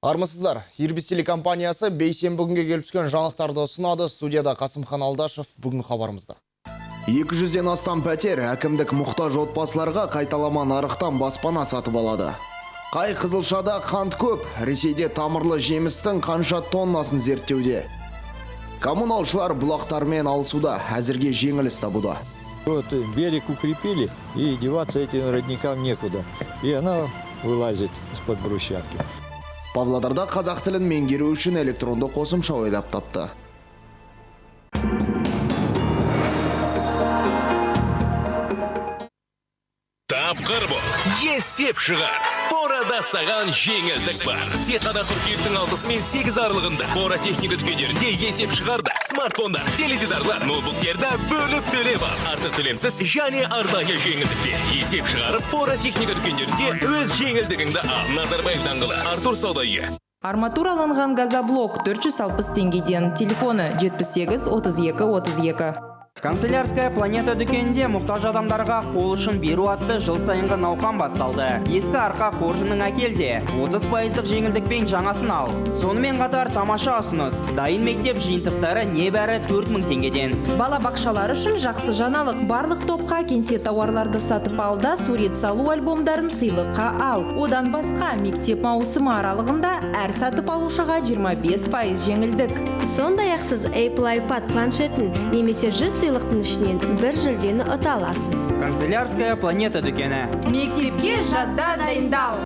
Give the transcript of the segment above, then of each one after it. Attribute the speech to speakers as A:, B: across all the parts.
A: Армысыздар, Ирбис телекомпаниясы бейсенбі күнге келіп түскен жаңалықтарды ұсынады. Студияда Қасымхан Алдашев, бүгін хабарымызда.
B: 200-ден астам пәтер әкімдік мұқтаж отбасыларға қайталама нарықтан баспана сатып алады. Қай қызылшада қант көп, Ресейде тамырлы жемістің қанша тоннасын зерттеуде. Коммуналшылар бұлақтармен алысуда, әзірге жеңіліс табуда.
C: Вот берег укрепили, и деваться этим родникам некуда. И она вылазит из-под брусчатки.
B: Павлодарда қазақ тілін меңгеру үшін электронды қосымша ойлап тапты.
D: Тапқыр бол, есеп шығар. Форада саған жеңілдік бар. Тек қана қыркүйектің 6-сы мен 8 аралығында Фора техника дүкендерінде есеп шығарды. Смартфондар, теледидарлар, ноутбуктерді бөліп төлеп ал. Артық төлемсіз және арнайы жеңілдікпен. Есеп шығарып, Фора техника дүкендерінде өз жеңілдігіңді ал. Назарбаев даңғылы, Артур сауда үйі.
E: Арматураланған газоблок 460 теңгеден. Телефоны 78 32 32.
F: Канцелярская планета дүкенінде мұқтаж адамдарға қол ұшын беру атты жыл сайынғы науқан басталды. Ескі арқа қоржының әкел де 30% жеңілдікпен жаңасын ал. Сонымен қатар тамаша ұсыныс. Дайын мектеп жиынтықтары небәрі 4000 теңгеден.
E: Бала бақшалар үшін жақсы жаңалық. Барлық топқа кеңсе тауарларды сатып ал да сурет салу альбомдарын сыйлыққа ал. Одан басқа мектеп маусымы аралығында әр сатып алушыға 25% жеңілдік.
G: Сондай-ақ сіз Apple iPad планшетін немесе 100 сыйлықтың ішінен бір жүлдені ұта аласыз.
F: Канцелярская планета дүкені.
E: Мектепке жазда дайындал.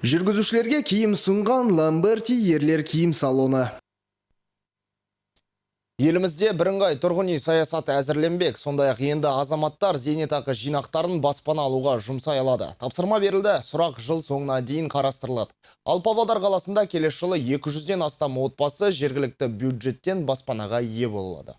B: Жүргізушілерге киім ұсынған Ламберти ерлер киім салоны.
A: Елімізде бірыңғай тұрғын үй саясаты әзірленбек. Сондай-ақ енді азаматтар зейнетақы жинақтарын баспана алуға жұмсай алады. Тапсырма берілді, сұрақ жыл соңына дейін қарастырылады. Ал Павлодар қаласында келесі жылы 200-ден астам отбасы жергілікті бюджеттен баспанаға ие болады.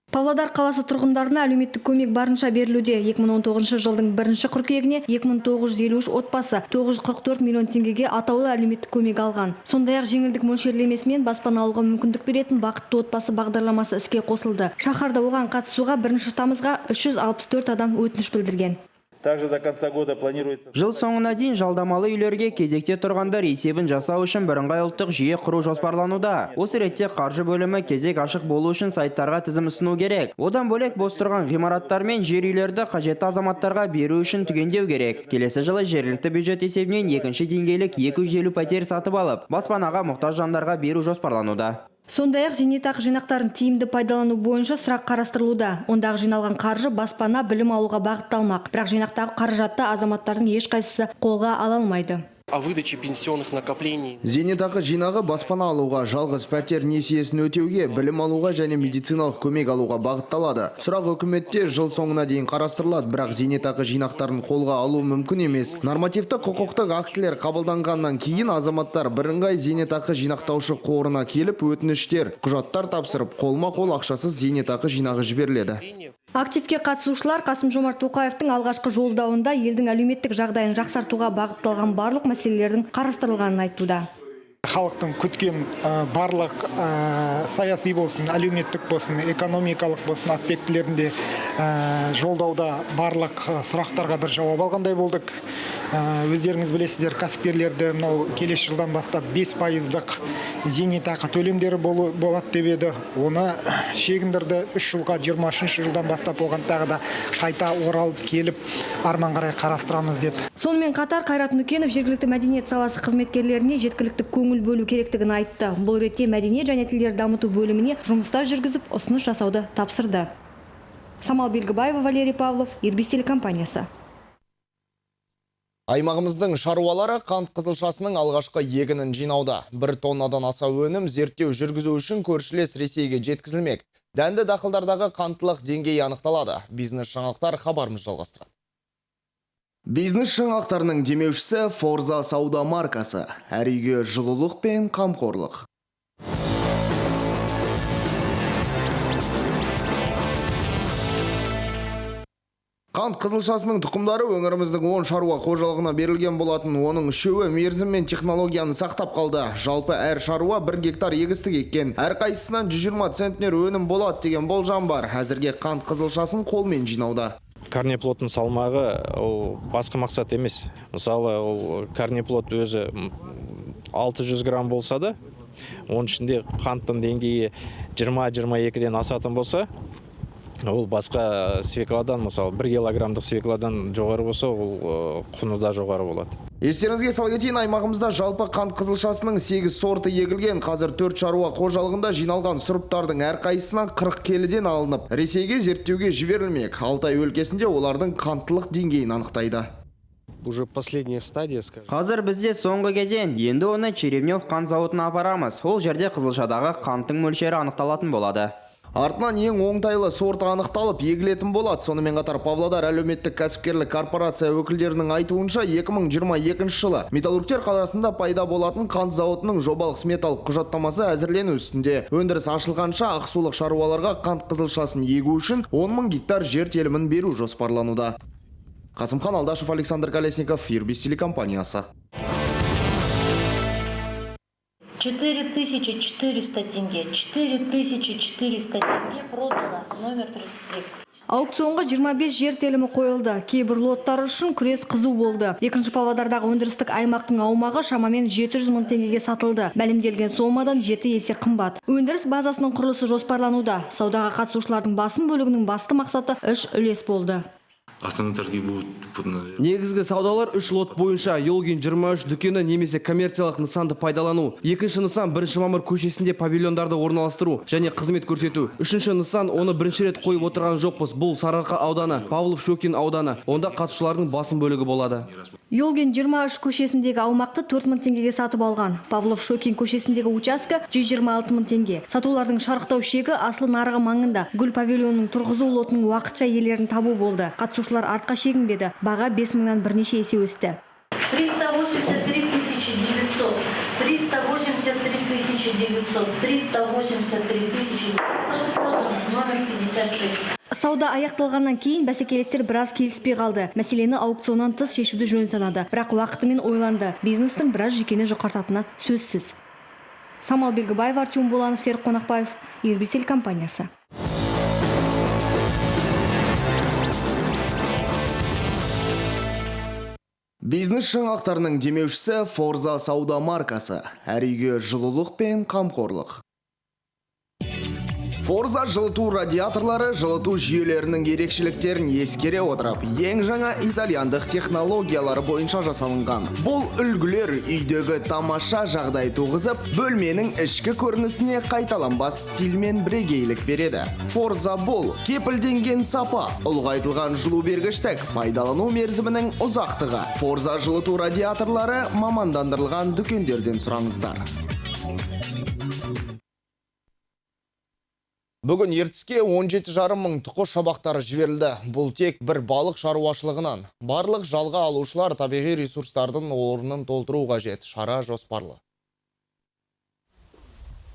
G: Павлодар қаласы тұрғындарына әлеуметтік көмек барынша берілуде. 2019 жылдың бірінші қыркүйегіне 2953 отбасы 944 миллион теңгеге атаулы әлеуметтік көмек алған. Сондай-ақ жеңілдік мөлшерлемесімен баспана алуға мүмкіндік беретін бақытты отбасы бағдарламасы іске қосылды. Шаһарда оған қатысуға 1 тамызға 364 адам өтініш білдірген.
H: Также до конца года планируется...
F: Жыл соңына дейін жалдамалы үйлерге кезекте тұрғандар есебін жасау үшін бірыңғай ұлттық жүйе құру жоспарлануда. Осы ретте қаржы бөлімі кезек ашық болу үшін сайттарға тізім ұсыну керек. Одан бөлек бос тұрған ғимараттар мен жер үйлерді қажетті азаматтарға беру үшін түгендеу керек. Келесі жылы жергілікті бюджет есебінен екінші деңгейлік 250 пәтер сатып алып, баспанаға мұқтаж жандарға беру жоспарлануда.
G: Сондай-ақ зейнетақы жинақтарын тиімді пайдалану бойынша сұрақ қарастырылуда. Ондағы жиналған қаржы баспана, білім алуға бағытталмақ. Бірақ жинақтағы қаражатты азаматтардың ешқайсысы қолға ала алмайды.
I: О выдаче пенсионных накоплений.
B: Зейнетақы жинағы баспана алуға, жалғыз пәтер несиесін өтеуге, білім алуға және медициналық көмек алуға бағытталады. Сұрақ үкіметте жыл соңына дейін қарастырылады, бірақ зейнетақы жинақтарын қолға алу мүмкін емес. Нормативті құқықтық актілер қабылданғаннан кейін азаматтар бірыңғай зейнетақы жинақтаушы қорына келіп өтініштер, құжаттар тапсырып, қолма-қол ақшасыз зейнетақы жинағы жіберіледі.
G: Активке қатысушылар Қасым-Жомарт Тоқаевтың алғашқы жолдауында елдің әлеуметтік жағдайын жақсартуға бағытталған барлық мәселелердің қарастырылғанын айтуда.
J: Халықтың күткен барлық саяси болсын, әлеуметтік болсын, экономикалық болсын аспектілерінде жолдауда барлық сұрақтарға бір жауап алғандай болдық. Өздеріңіз білесіздер, кәсіпкерлерді мынау келесі жылдан бастап 5% зейнетақы төлемдері болады деп еді. Оны шегіндірді 3 жылға, 23 жылдан бастап оған тағы да қайта оралып келіп арман қарай қарастырамыз деп.
G: Сонымен қатар Қайрат Нүкенов жергілікті мәдениет саласы қызметкерлеріне жеткілікті көңіл бөлу керектігін айтты. Бұл ретте мәдениет және тілдерді дамыту бөліміне жұмыстар жүргізіп, ұсыныс жасауды тапсырды. Самал Белгібаева, Валерий Павлов, Ирбис телекомпаниясы.
A: Аймағымыздың шаруалары қант қызылшасының алғашқы егінін жинауда. 1 тоннадан аса өнім зерттеу жүргізу үшін көршілес Ресейге жеткізілмек. Дәнді дақылдардағы қанттылық деңгейі анықталады. Бизнес жаңалықтар хабарымыз жалғастырады.
B: Бизнес жаңалықтарының демеушісі Форза сауда маркасы. Әр үйге жылулық пен қамқорлық. Қант қызылшасының тұқымдары өңіріміздің 10 шаруа қожалығына берілген болатын. Оның үшеуі мерзім мен технологияны сақтап қалды. Жалпы әр шаруа 1 гектар егістік еккен. Әрқайсысынан 120 центнер өнім болады деген болжам бар. Әзірге қант қызылшасын қолмен жинауда.
K: Корнеплодтың салмағы ол басқа мақсат емес. Мысалы, ол корнеплод өзі 600 грамм болса да, оның ішінде қанттың деңгейі 20-22-ден асатын болса, ол басқа свекладан, мысалы, 1 килограммдық свекладан жоғары болса, ол құны да жоғары болады.
B: Естеріңізге сала кетейін, аймағымызда жалпы қант қызылшасының 8 сорты егілген. Қазір 4 шаруа қожалығында жиналған сұрыптардың әрқайсысынан 40 келіден алынып, Ресейге зерттеуге жіберілмек. Алтай өлкесінде олардың қанттылық деңгейін анықтайды.
I: Уже последняя стадия, скажем.
F: Қазір бізде соңғы кезең. Енді оны Черемнев қант зауытына апарамыз. Ол жерде қызылшадағы қанттың мөлшері анықталатын болады.
B: Артынан ең оңтайлы сорты анықталып, егілетін болады. Сонымен қатар Павлодар әлеуметтік кәсіпкерлік корпорация өкілдерінің айтуынша, 2022 жылы Металлургтер қаласында пайда болатын қант зауытының жобалық сметалық құжаттамасы әзірлену үстінде. Өндіріс ашылғанша ақсулық шаруаларға қант қызылшасын егу үшін 10 мың гектар жер телімін беру жоспарлануда. Қасымхан Алдашев, Александр Колесников, Ирбис телекомпаниясы.
L: 4400 тенге, 4400 тенге продала, номер 33.
G: Аукционға 25 жер телімі қойылды. Кейбір лоттар үшін күрес қызу болды. Екінші Павлодардағы өндірістік аймақтың аумағы шамамен 700 мың теңгеге сатылды. Мәлімделген сомадан 7 есе қымбат. Өндіріс базасының құрылысы жоспарлануда. Саудаға қатысушылардың басым бөлігінің басты мақсаты үш үлес болды.
M: Основные торги будут.
N: Негізгі саудалар 3 лот бойынша: Йолгин 23 дүкені немесе коммерциялық нысанды пайдалану. Екінші нысан 1 мамыр көшесінде павильондарды орналастыру және қызмет көрсету. Үшінші нысан, оны бірінші рет қойып отырған жоқпыз. Бұл Сарыарқа ауданы, Павлов Шокин ауданы. Онда қатысушылардың басым бөлігі болады.
G: Йолгин 23 көшесіндегі аумақты 4 мың теңгеге сатып алған. Павлов Шокин көшесіндегі учаскі 126 мың теңге. Сатулардың шарықтау шегі асыл нарығы маңында гүл павильонының тұрғызу лотының уақытша иелерін табу болды. Қатысушылар артқа шегінбеді. Баға 5 мыңнан бірнеше есе өсті.
L: 383 900, 383 900, 383 900 продан, номер 56.
G: Сауда аяқталғаннан кейін бәсекелестер біраз келіспей қалды. Мәселені аукционнан тыс шешуді жөн санады. Бірақ уақытымен ойланды. Бизнестің біраз жүйкені жұқартатыны сөзсіз. Самал Белгібаев, Артем Буланов, Серік Қонақбаев, Ирбис телекомпаниясы.
B: Бизнес жаңалықтарының демеушісі Форза сауда маркасы. Әр үйге жылулық пен қамқорлық. Форза жылыту радиаторлары жылыту жүйелерінің ерекшеліктерін ескере отырып, ең жаңа итальяндық технологиялары бойынша жасалынған. Бұл үлгілер үйдегі тамаша жағдай туғызып, бөлменің ішкі көрінісіне қайталанбас стильмен бірегейлік береді. Форза бұл кепілденген сапа, ұлғайтылған жылу бергіштік, пайдалану мерзімінің ұзақтығы. Форза жылыту радиаторлары мамандандырылған дүкендерден сұраңыздар.
A: Бүгін Ертіске 17,5 мың тұқы шабақтары жіберілді. Бұл тек бір балық шаруашылығынан. Барлық жалға алушылар табиғи ресурстардың орнын толтыру қажет. Шара жоспарлы.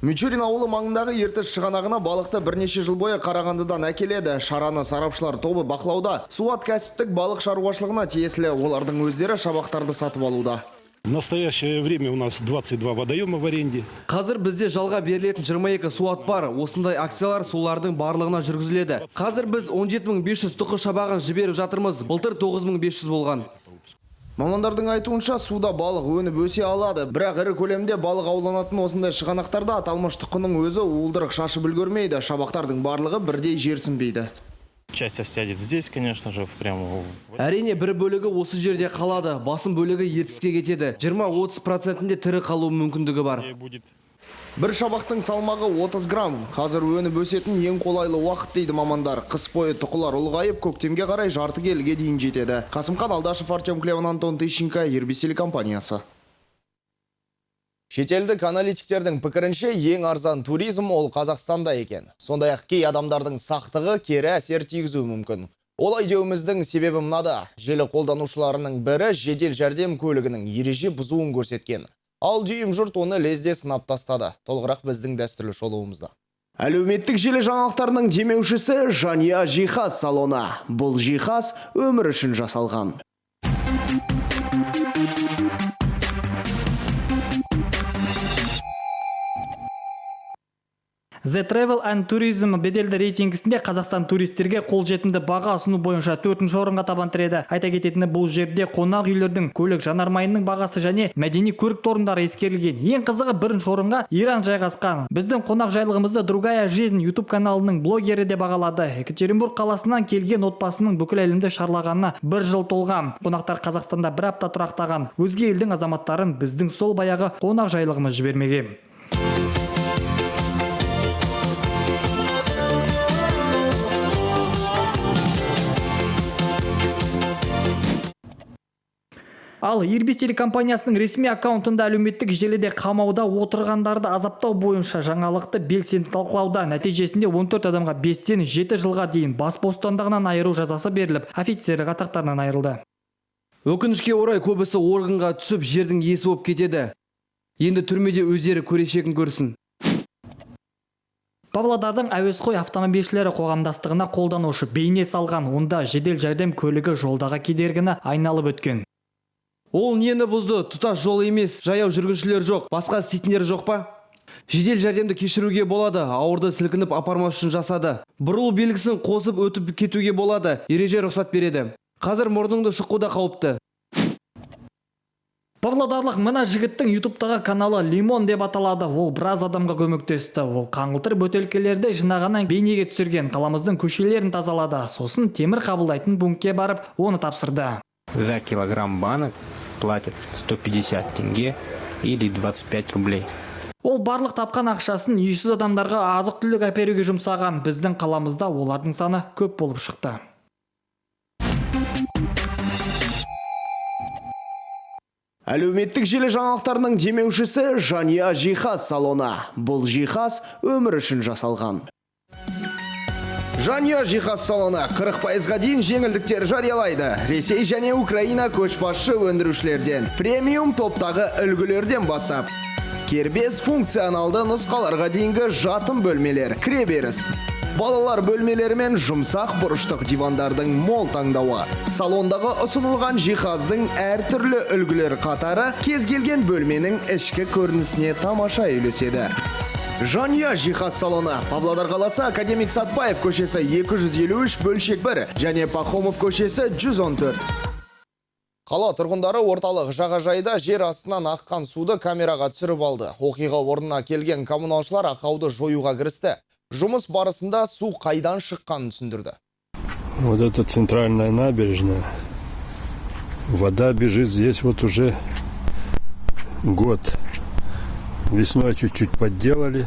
B: Мичурин ауылы маңындағы Ертіс шығанағына балықты бірнеше жыл бойы Қарағандыдан әкеледі. Шараны сарапшылар тобы бақылауда. Суат кәсіптік балық шаруашылығына тиесілі. Олардың өздері шабақтарды сатып алуда.
O: В настоящее время у нас 22 водоема в аренде.
N: Қазір бізде жалға берілетін 22 суат бар. Осындай акциялар сулардың барлығына жүргізіледі. Қазір біз 17 500 тұқы шабағын жіберіп жатырмыз. Былтыр 9500 болған.
B: Мамандардың айтуынша, суда балық өніп өсе алады. Бірақ ірі көлемде балық ауланатын осындай шығанақтарда аталмыш тұқының өзі уылдырық шашып үлгермейді. Шабақтардың барлығы бірдей жерсінбейді.
M: Часть осядет здесь, конечно же, прямо.
N: Әрине, бір бөлігі осы жерде қалады, басым бөлігі Ертіске кетеді. 20-30 процентінде тірі қалу мүмкіндігі бар.
B: Бір шабақтың салмағы 30 грамм. Қазір өніп өсетін ең қолайлы уақыт дейді мамандар. Қыс бойы тұқылар ұлғайып, көктемге қарай жарты келіге дейін жетеді. Қасымхан Алдашев, Артем Клеван, Антон Тыщенко, Ирбис телекомпаниясы.
A: Шетелдік аналитиктердің пікірінше, ең арзан туризм ол Қазақстанда екен. Сондай-ақ кей адамдардың сақтығы кері әсер тигізуі мүмкін. Олай деуіміздің себебі мынада. Желі қолданушыларының бірі жедел жәрдем көлігінің ереже бұзуын көрсеткен. Ал дүйім жұрт оны лезде сынап тастады. Толығырақ біздің дәстүрлі шолуымызда.
B: Әлеуметтік желі жаңалықтарының демеушісі Жания жиһаз салоны. Бұл жиһаз өмір үшін жасалған.
P: The Travel and Tourism беделді рейтингісінде Қазақстан туристерге қолжетімді баға ұсыну бойынша төртінші орынға табан тіреді. Айта кететіні, бұл жерде қонақ үйлердің, көлік жанармайының бағасы және мәдени көрікті орындары ескерілген. Ең қызығы, бірінші орынға Иран жайғасқан. Біздің қонақ жайлығымызды Другая жизнь YouTube каналының блогері де бағалады. Екатеринбург қаласынан келген отбасының бүкіл әлемді шарлағанына бір жыл толған. Қонақтар Қазақстанда бір апта тұрақтаған. Өзге елдің азаматтарын біздің сол баяғы қонақ жайлығымыз жібермеген. Ал Ирбис телекомпаниясының ресми аккаунтында әлеуметтік желіде қамауда отырғандарды азаптау бойынша жаңалықты белсенді талқылауда. Нәтижесінде 14 адамға 5-тен 7 жылға дейін бас бостандығынан айыру жазасы беріліп, офицерлік атақтарынан айырылды.
N: Өкінішке орай, көбісі органға түсіп, жердің иесі болып кетеді. Енді түрмеде өздері көрешегін көрсін.
P: Павлодардың әуесқой автомобильшілері қоғамдастығына қолданушы бейне салған. Онда жедел жәрдем көлігі жолдағы кедергіні айналып өткен.
N: Ол нені бұзды? Тұтас жол емес, жаяу жүргіншілер жоқ, басқа істейтіндер жоқ па? Жедел жәрдемді кешіруге болады, ауырды сілкініп апармас үшін жасады. Бұрылу белгісін қосып өтіп кетуге болады, ереже рұқсат береді. Қазір мұрныңды шұқу да қауіпті.
P: Павлодарлық мына жігіттің ютубтағы каналы Лимон деп аталады. Ол біраз адамға көмектесті. Ол қаңылтыр бөтелкелерді жинағаннан бейнеге түсірген, қаламыздың көшелерін тазалады. Сосын темір қабылдайтын пунктке барып, оны тапсырды.
Q: За килограмм банок платят 150 тенге или 25 рублей.
P: Ол барлық тапқан ақшасын үйсіз адамдарға азық-түлік әперуге жұмсаған. Біздің қаламызда олардың саны көп болып шықты.
B: Әлеуметтік желі жаңалықтарының демеушісі Жанұя жиһаз салоны. Бұл жиһаз өмір үшін жасалған. Жанұя жиһаз салоны 40%-ға дейін жеңілдіктер жариялайды. Ресей және Украина көшбасшы өндірушілерден, премиум топтағы үлгілерден бастап, кербез функционалды нұсқаларға дейінгі жатын бөлмелер, кіреберіс, балалар бөлмелері мен жұмсақ бұрыштық дивандардың мол таңдауы. Салондағы ұсынылған жиһаздың әртүрлі үлгілері қатары кез келген бөлменің ішкі көрінісіне тамаша үйлеседі. Жанұя жиһаз салоны Павлодар қаласы, Академик Сатпаев көшесі 253 бөлшек 1 және Пахомов көшесі 114.
A: Қала тұрғындары орталық жағажайда жер астынан аққан суды камераға түсіріп алды. Оқиға орнына келген коммуналшылар ақауды жоюға кірісті. Жұмыс барысында су қайдан шыққанын түсіндірді.
R: Вот это центральная набережная. Вода бежит здесь вот уже год. Весной чуть-чуть подделали.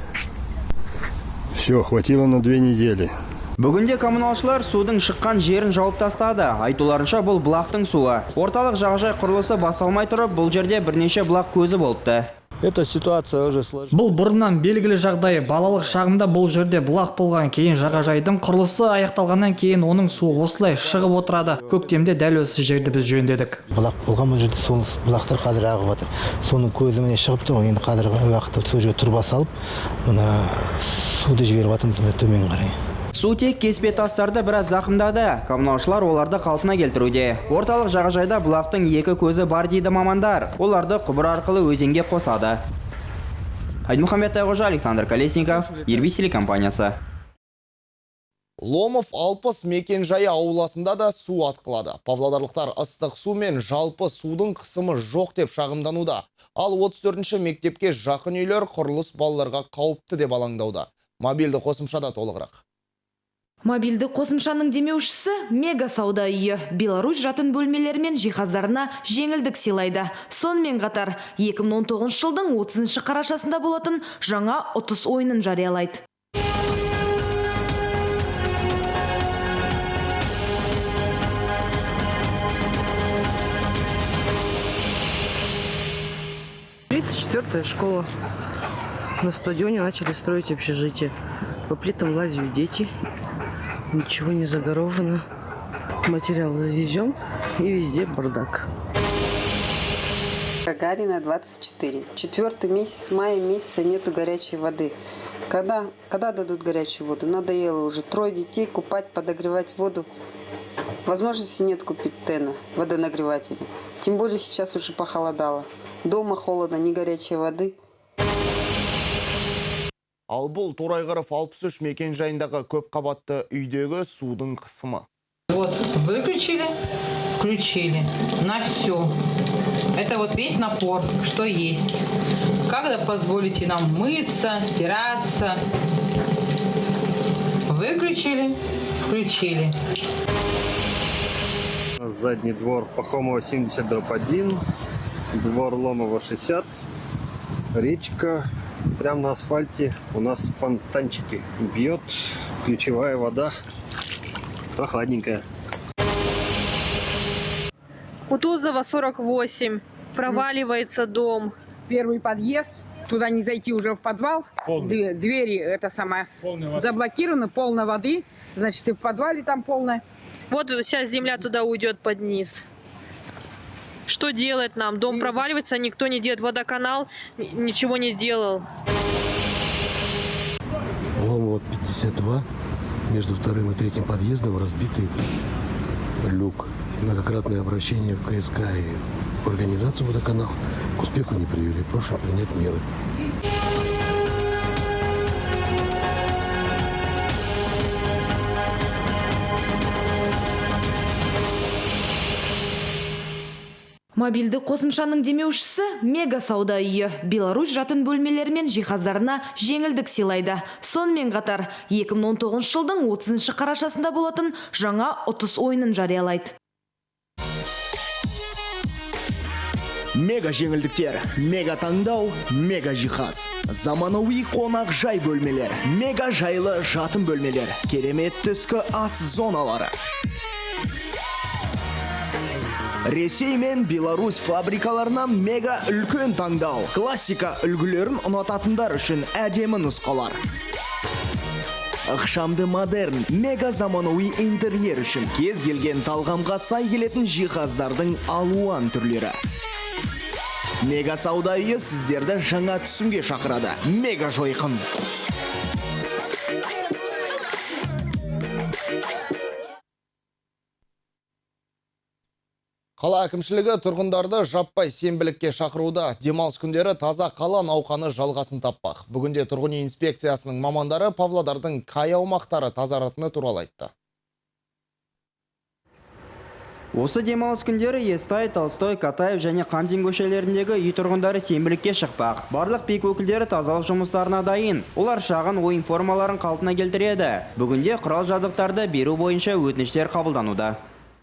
R: Все, хватило на 2 недели.
F: Бүгінде коммуналшылар судың шыққан жерін жауып тастады. Айтуларынша, бұл бұлақтың суы. Орталық жағажай құрылысы басталмай тұрып, бұл жерде бірнеше бұлақ көзі болыпты.
C: Эта ситуация уже сложилась.
P: Бұл бұрыннан белгілі жағдай. Балалық шағымда бұл жерде бұлақ болған. Кейін жағажайдың құрылысы аяқталғаннан кейін оның суы осылай шығып отырады. Көктемде дәл осы жерді біз жөндедік.
S: Бұлақ болған бұл жерде, сол бұлақтар қазір ағып жатыр. Соның көзі міне шығып тұр. Енді қазіргі уақытта сол жерге труба салып, мына суды жіберіп жатырмыз мына төмен қарай.
F: Су тек кеспе тастарды біраз зақымдады. Коммуналшылар оларды қалпына келтіруде. Орталық жағажайда бұлақтың екі көзі бар дейді мамандар. Оларды құбыр арқылы өзенге қосады. Айтмұхамбет Тайғожа, Александр Колесников, Ирбис телекомпаниясы.
A: Ломов 60 мекенжайы ауласында да су атқылады. Павлодарлықтар ыстық су мен жалпы судың қысымы жоқ деп шағымдануда. Ал 34-ші мектепке жақын үйлер құрылыс балаларға қауіпті деп алаңдауда. Мобильді қосымшада толығырақ.
T: Мобильді қосымшаның демеушісі Мега сауда үйі. Беларусь жатын бөлмелері мен жиһаздарына жеңілдік сыйлайды. Сонымен қатар 2019 жылдың 30 қарашасында болатын жаңа ұтыс ойынын жариялайды.
U: 34-я школа. На стадионе начали строить общежитие. По плитам лазят дети. Ничего не загорожено. Материал завезем, и везде бардак.
V: Гагарина, 24. 4-й месяц, мая месяца нету горячей воды. Когда дадут горячую воду? Надоело уже. 3 детей купать, подогревать воду. Возможности нет купить тена, водонагревателя. Тем более сейчас уже похолодало. Дома холодно, ни горячей воды.
A: Ал бұл Торайғыров 63 мекен жайындағы көп қабатты үйдегі судың қысымы.
D: Вот, выключили, включили на всю. Это вот весь напор, что есть. Когда позволите нам мыться, стираться. Выключили, включили.
E: Задний двор Пахомова 70/1, двор Ломова 60, речка прямо на асфальте, у нас фонтанчики бьет, ключевая вода прохладненькая.
W: Кутузова 48, проваливается дом.
X: Первый подъезд, туда не зайти уже в подвал, двери это самое, заблокированы, полно воды, значит и в подвале там полное.
W: Вот сейчас земля туда уйдет под низ. Что делать нам? Дом проваливается, никто не делает. Водоканал ничего не делал.
Y: Ломова 52. Между вторым и третьим подъездом разбитый люк. Многократное обращение в КСК и в организацию водоканал к успеху не привели. Прошу принять меры.
T: Мобильді қосымшаның демеушісі Мега сауда үйі. Беларусь жатын бөлмелері мен жиһаздарына жеңілдік сыйлайды. Сонымен қатар 2019 жылдың 30 қарашасында болатын жаңа ұтыс ойынын жариялайды.
B: Мега жеңілдіктер, мега таңдау, мега жиһаз. Заманауи қонақ жай бөлмелер, мега жайлы жатын бөлмелер, керемет түскі ас зоналары. Ресей мен Беларусь фабрикаларынан мега үлкен таңдау. Классика үлгілерін ұнататындар үшін әдемі нұсқалар. Ықшамды модерн, мега заманауи интерьер үшін кез келген талғамға сай келетін жиһаздардың алуан түрлері. Мега сауда үйі сіздерді жаңа түсімге шақырады. Мега жойқын.
A: Қала әкімшілігі тұрғындарды жаппай сенбілікке шақыруда. Демалыс күндері таза қала науқаны жалғасын таппақ. Бүгінде тұрғын үй инспекциясының мамандары Павлодардың қай аумақтары тазаратыны туралы айтты.
F: Осы демалыс күндері Естай, Толстой, Катаев және Қамзин көшелеріндегі үй тұрғындары сенбілікке шықпақ. Барлық ПИК өкілдері тазалық жұмыстарына дайын. Олар шағын ойын формаларын қалпына келтіреді. Бүгінде құрал жабдықтарды беру бойынша өтініштер қабылдануда.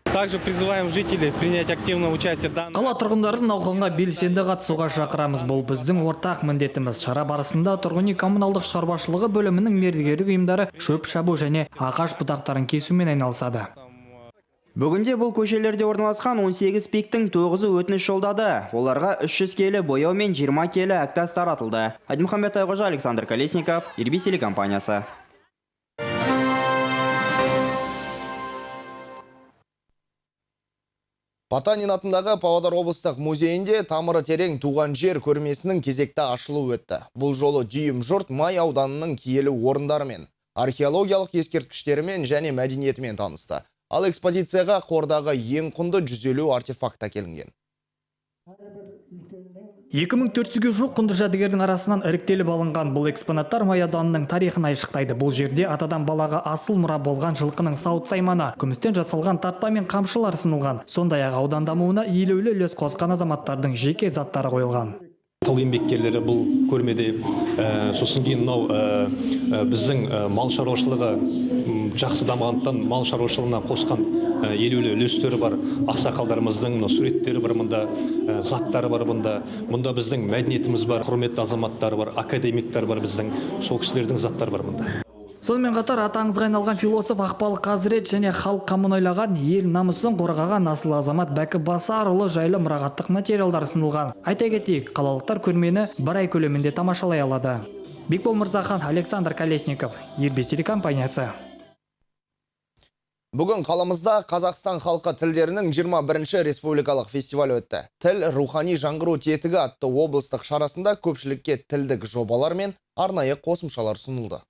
I: Также призываем жителей принять активное участие в данном.
P: Қала тұрғындарын науқанға белсенді қатысуға шақырамыз. Бұл біздің ортақ міндетіміз. Шара барысында тұрғын үй коммуналдық шаруашылығы бөлімінің мердігерлік ұйымдары шөп шабу және ағаш бұтақтарын кесумен айналысады.
F: Бүгінде бұл көшелерде орналасқан 18 ПИК-тің 9-ы өтініш жолдады. Оларға 300 келі бояу мен 20 келі әктас таратылды. Айдмұхамбет Айқожа, Александр Колесников, Ирбис телекомпаниясы.
A: Потанин атындағы Павлодар облыстық музейінде тамыры терең туған жер көрмесінің кезекті ашылуы өтті. Бұл жолы дүйім жұрт Май ауданының киелі орындарымен, археологиялық ескерткіштерімен және мәдениетімен танысты. Ал экспозицияға қордағы ең құнды 150 артефакт әкелінген.
P: 2400-ге жуық құнды жәдігердің арасынан іріктеліп алынған бұл экспонаттар Май ауданының тарихын айшықтайды. Бұл жерде атадан балаға асыл мұра болған жылқының сауыт сайманы, күмістен жасалған тартпа мен қамшылар ұсынылған. Сондай-ақ аудан дамуына елеулі үлес қосқан азаматтардың жеке заттары қойылған.
Z: Тыл еңбеккерлері бұл көрмеде, сосын кейін мынау біздің мал шаруашылығы жақсы дамығандықтан мал шаруашылығына қосқан елеулі үлестері бар. Ақсақалдарымыздың мына суреттері бар мұнда, заттары бар мұнда. Мұнда біздің мәдениетіміз бар, құрметті азаматтар бар, академиктер бар біздің, сол кісілердің заттары бар мұнда.
P: Сонымен қатар атаңызға айналған философ Ақбалық Қазірет және халық қамын ойлаған, ел намысын қорғаған асыл азамат Бәкі Басарұлы жайлы мұрағаттық материалдар ұсынылған. Айта кетейік, қалалықтар көрмені бір ай көлемінде тамашалай алады. Бекбол Мырзахан, Александр Колесников, Ирбис телекомпаниясы.
A: Бүгін қаламызда Қазақстан халқы тілдерінің 21-ші республикалық фестивалі өтті. Тіл рухани жаңғыру тетігі атты облыстық шарасында көпшілікке тілдік жобалар мен арнайы қосымшалар ұсынылды.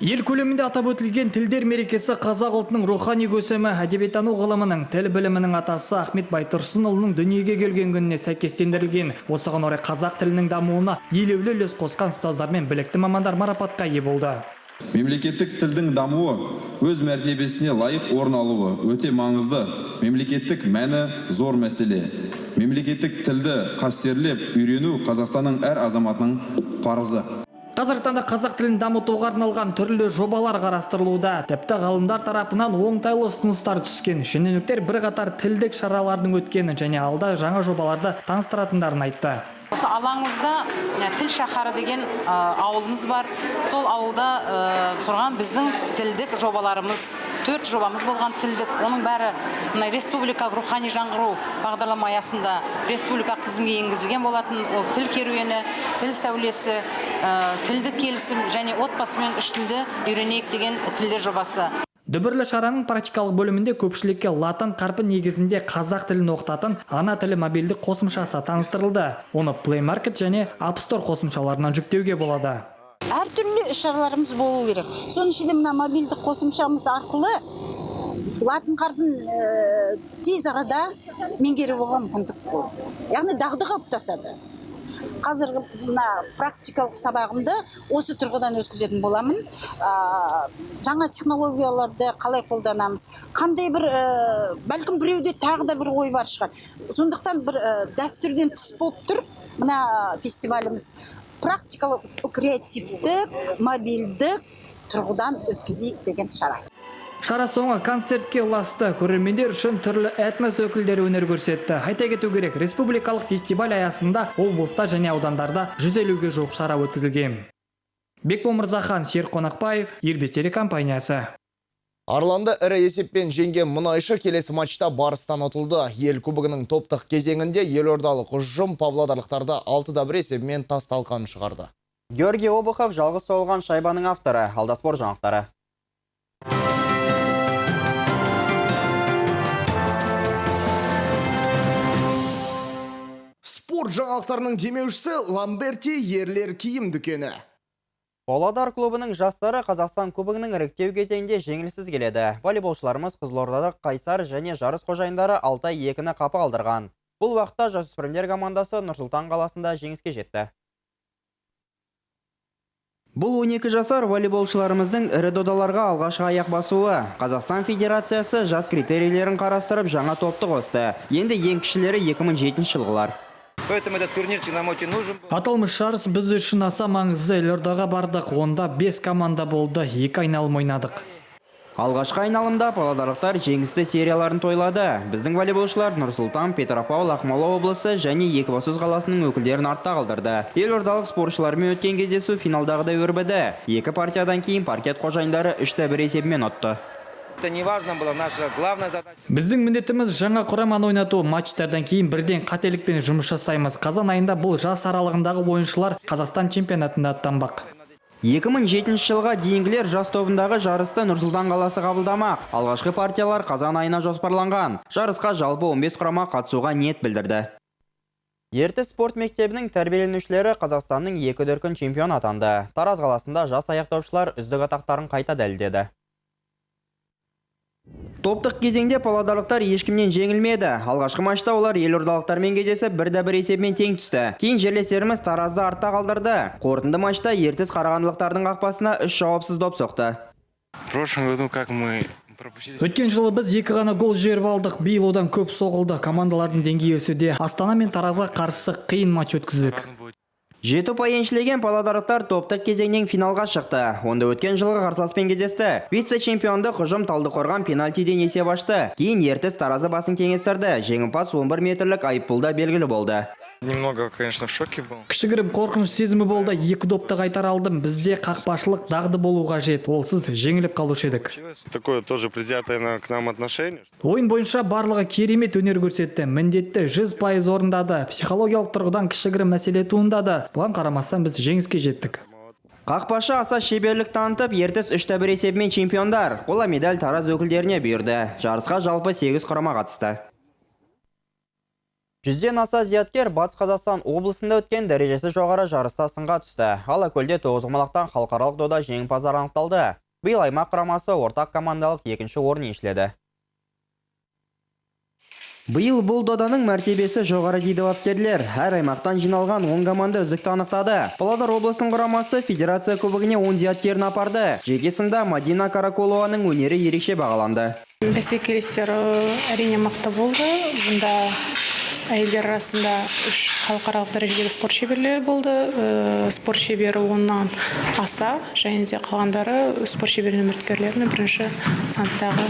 P: Ел көлемінде атап өтілген тілдер мерекесі қазақ ұлтының рухани көсемі, әдебиеттану ғылымының, тіл білімінің атасы Ахмет Байтұрсынұлының дүниеге келген күніне сәйкестендірілген. Осыған орай қазақ тілінің дамуына елеулі үлес қосқан ұстаздар мен білікті мамандар марапатқа ие болды.
G: Мемлекеттік тілдің дамуы, өз мәртебесіне лайық орын алуы өте маңызды, мемлекеттік мәні зор мәселе. Мемлекеттік тілді қастерлеп үйрену Қазақстанның әр азаматының парызы.
P: Қазіргі таңда қазақ тілін дамытуға арналған түрлі жобалар қарастырылуда. Тіпті ғалымдар тарапынан оңтайлы ұсыныстар түскен. Шенеуніктер бірқатар тілдік шаралардың өткенін және алда жаңа жобаларды таныстыратындарын айтты.
H: Осы алаңымызда Тіл шаһары деген ауылымыз бар. Сол ауылда тұрған біздің тілдік жобаларымыз, төрт жобамыз болған тілдік. Оның бәрі мына республикалық рухани жаңғыру бағдарлама аясында республикалық тізімге енгізілген болатын. Ол тіл керуені, тіл сәулесі, тілдік келісім және отбасымен үш тілді үйренейік деген тілдер жобасы.
P: Дүбірлі шараның практикалық бөлімінде көпшілікке латын қарпі негізінде қазақ тілін оқытатын «Ана тілі» мобильді қосымшасы таныстырылды. Оны Play Market және App Store қосымшаларынан жүктеуге болады.
J: Әртүрлі іс шараларымыз болу керек. Соның ішінде мына мобильді қосымшамыз арқылы латын қарпін тез арада меңгеріп алуға мүмкіндік болды. Яғни дағды қалыптасады. Қазіргі мына практикалық сабағымды осы тұрғыдан өткізетін боламын. Жаңа технологияларды қалай қолданамыз, қандай бір, бәлкім, біреуде тағы да бір ой бар шығар. Сондықтан бір дәстүрден тыс болып тұр мына фестиваліміз. Практикалық, креативтік, мобильдік тұрғыдан өткізейік деген шара.
P: Шара соңы концертке ұласты. Көрермендер үшін түрлі этнос өкілдері өнер көрсетті. Айта кету керек, республикалық фестиваль аясында облыста және аудандарда 150-ге жуық шара өткізілген. Бекбол Мырзахан, Серік Қонақбаев, Елбес телекомпаниясы.
A: Арланды ірі есеппен жеңген Мұнайшы келесі матчта Барыстан ұтылды. Ел кубогының топтық кезеңінде елордалық ұжым павлодарлықтарды 6-1 есебімен тас талқанын шығарды.
F: Георгий Обухов жалғыз соғылған шайбаның авторы. Алда спорт жаңалықтары.
B: Спорт жаңалықтарының демеушісі Ламберти ерлер киім дүкені.
F: Павлодар клубының жастары Қазақстан кубогының іріктеу кезеңінде жеңіліссіз келеді. Волейболшыларымыз Қызылордада Қайсар және Жарыс қожайындары Алтай 2-ні қапы қалдырған. Бұл уақытта жасөспірімдер командасы Нұр-Сұлтан қаласында жеңіске жетті. Бұл 12 жасар волейболшыларымыздың ірі додаларға алғашқы аяқ басуы. Қазақстан Федерациясы жас критерийлерін қарастырып, жаңа топты қосты. Енді ең кішілері 2007 жылғылар.
K: Поэтому этот турнирчик нам очень нужен.
P: Аталмыш жарыс біз үшін аса маңызды. Елордаға бардық. Онда 5 команда болды. Екі айналым ойнадық.
F: Алғашқы айналымда павлодарлықтар жеңісті серияларын тойлады. Біздің волейболшылар Нұр-Сұлтан, Петропавл, Ақмола облысы және Екібастұз қаласының өкілдерін артта қалдырды. Елордалық спортшылармен өткен кездесу финалдағыдай өрбіді. Екі партиядан кейін паркет қожайындары 3-1 есебімен ұтты.
K: Это не важно было, наша главная задача.
P: Біздің міндетіміз жаңа құраманы ойнату. Матчтардан кейін бірден қателікпен жұмыс жасаймыз. Қазан айында бұл жас аралығындағы ойыншылар Қазақстан чемпионатында аттанбақ.
F: 2007 жылға дейінгілер жас тобындағы жарысты Нұр-Сұлтан қаласы қабылдамақ. Алғашқы партиялар қазан айына жоспарланған. Жарысқа жалпы 15 құрама қатысуға ниет білдірді. Ертіс спорт мектебінің тәрбиеленушілері Қазақстанның екі дүркін чемпион атанды. Тараз қаласында жас аяқдопшылар үздік атақтарын қайта дәлелдеді. Топтық кезеңде павлодарлықтар ешкімнен жеңілмеді. Алғашқы матчта олар елордалықтармен кездесіп, 1-1 есебімен тең түсті. Кейін жерлестеріміз Таразды артта қалдырды. Қорытынды матчта Ертіс қарағандылықтардың қақпасына 3 жауапсыз доп соқты.
L: В прошлом году, как мы пропустили.
P: Өткен жылы біз екі ғана гол жіберіп алдық. Биыл одан көп соғылды. Командалардың деңгейі өсуде. Астана мен Таразға қарсы қиын матч өткіздік.
F: Жеті ұпай еншілеген павлодарлықтар топтық кезеңнен финалға шықты. Онда өткен жылғы қарсыласпен кездесті. Вице-чемпиондық ұжым Талдықорған пенальтиден есеп ашты. Кейін Ертіс Таразы басын теңестірді. Жеңімпаз 11 метрлік айыппұлда белгілі болды.
L: Немного, конечно, в шоке был.
P: Кішігірім қорқыныш сезімі болды. Екі допты қайтара алдым. Бізде қақпашылық дағды болу қажет. Олсыз жеңіліп қалушы едік.
L: Такое тоже предвзятое к нам отношение.
P: Ойын бойынша барлығы керемет өнер көрсетті. Міндетті 100% орындады. Психологиялық тұрғыдан кішігірім мәселе туындады. Бұған қарамастан біз жеңіске жеттік.
F: Қақпашы аса шеберлік танытып, Ертіс 3-1 есебімен чемпиондар. Қола медаль Тараз өкілдеріне бұйырды. Жарысқа жалпы 8 құрама қатысты. Жүзден аса зияткер Батыс Қазақстан облысында өткен дәрежесі жоғары жарыста сынға түсті. Алакөлде тоғызқұмалақтан халықаралық дода жеңімпаздары анықталды. Биыл аймақ құрамасы ортақ командалық екінші орын еншіледі. Биыл бұл доданың мәртебесі жоғары дейді бапкерлер. Әр аймақтан жиналған 10 команда үздікті анықтады. Павлодар облысының құрамасы федерация кубогіне 10 зияткерін апарды. Жеке сында Мадина Караколованың өнері ерекше бағаланды.
C: Бәсекелестер әрине мықты болды. Бұнда әйелдер арасында 3 халықаралық дәрежедегі спорт шеберлері болды. Спорт шебері 10-нан аса, және де қалғандары спорт шеберінің үміткерлерінің бірінші санаттағы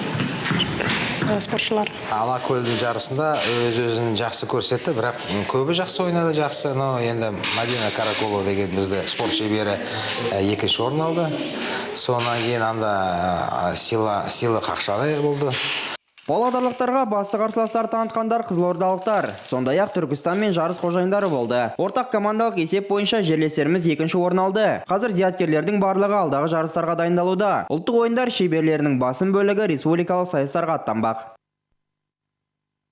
C: спортшылар.
M: Алакөлдің жарысында өз-өзін жақсы көрсетті, бірақ көбі жақсы ойнады, жақсы. Но енді Мадина Караколова деген бізді спорт шебері екінші орын алды. Сонан кейін анда сила қақшалай болды.
F: Павлодарлықтарға басты қарсыластар танытқандар қызылордалықтар. Сондай-ақ Түркістан мен жарыс қожайындары болды. Ортақ командалық есеп бойынша жерлестеріміз екінші орын алды. Қазір зияткерлердің барлығы алдағы жарыстарға дайындалуда. Ұлттық ойындар шеберлерінің басым бөлігі республикалық сайыстарға аттанбақ.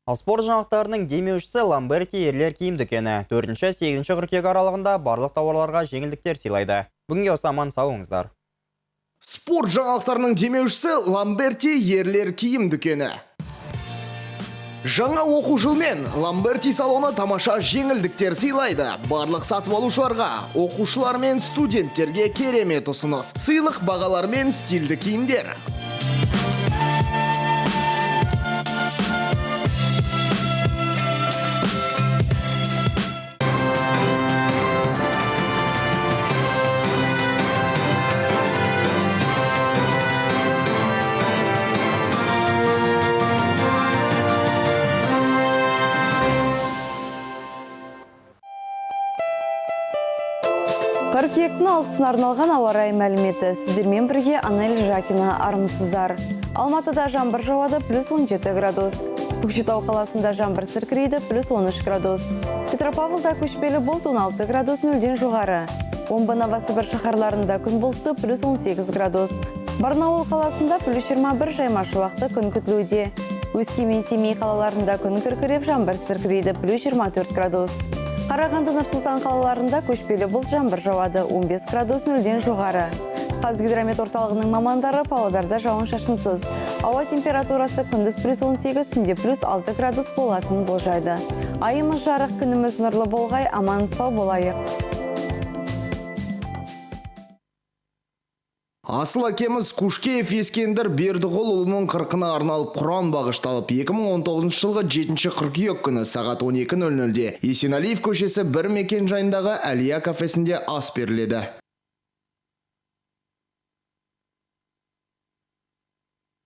F: Ал спорт жаңалықтарының демеушісі Ламберти ерлер киім дүкені. 4-8 қыркүйек аралығында барлық тауарларға жеңілдіктер сыйлайды. Бүгінге осы, аман сау болыңыздар.
B: Спорт жаңалықтарының демеушісі Ламберти ерлер киім дүкені. Жаңа оқу жылмен Ламберти салоны тамаша жеңілдіктер сыйлайды. Барлық сатып алушыларға, оқушылар мен студенттерге керемет ұсыныс. Сыйлық бағалар мен стильді киімдер.
N: Қыркүйектің 6-сына арналған ауа райы мәліметі. Сіздермен бірге Анель Жакина. Армысыздар. Алматыда жаңбыр жауады, плюс 17 градус. Көкшетау қаласында жаңбыр сіркірейді, плюс 13 градус. Петропавлда көшпелі бұлт, 16 градус нөлден жоғары. Омбы, Новосібір шаһарларында күн бұлтты, плюс 18 градус. Барнауыл қаласында плюс 21 жайма шуақты күн күтілуде. Өскемен, Семей қалаларында күн күркіреп, жаңбыр сіркірейді, плюс 24 градус. Қарағанды, Нұр-Сұлтан қалаларында көшпелі бұлт, жаңбыр жауады, 15 градус нөлден жоғары. Қазгидромет орталығының мамандары Павлодарда жауын-шашынсыз. Ауа температурасы күндіз плюс 18, түнде плюс 6 градус болатынын болжайды. Айымыз жарық, күніміз нұрлы болғай, аман сау болайық.
B: Асыл әкеміз Кушкеев Ескендір Бердіғұлұлының қырқына арналып Құран бағышталып, 2019 жылғы 7 қыркүйек күні сағат 12:00-де Есеналиев көшесі 1 мекен жайындағы Әлия кафесінде ас беріледі.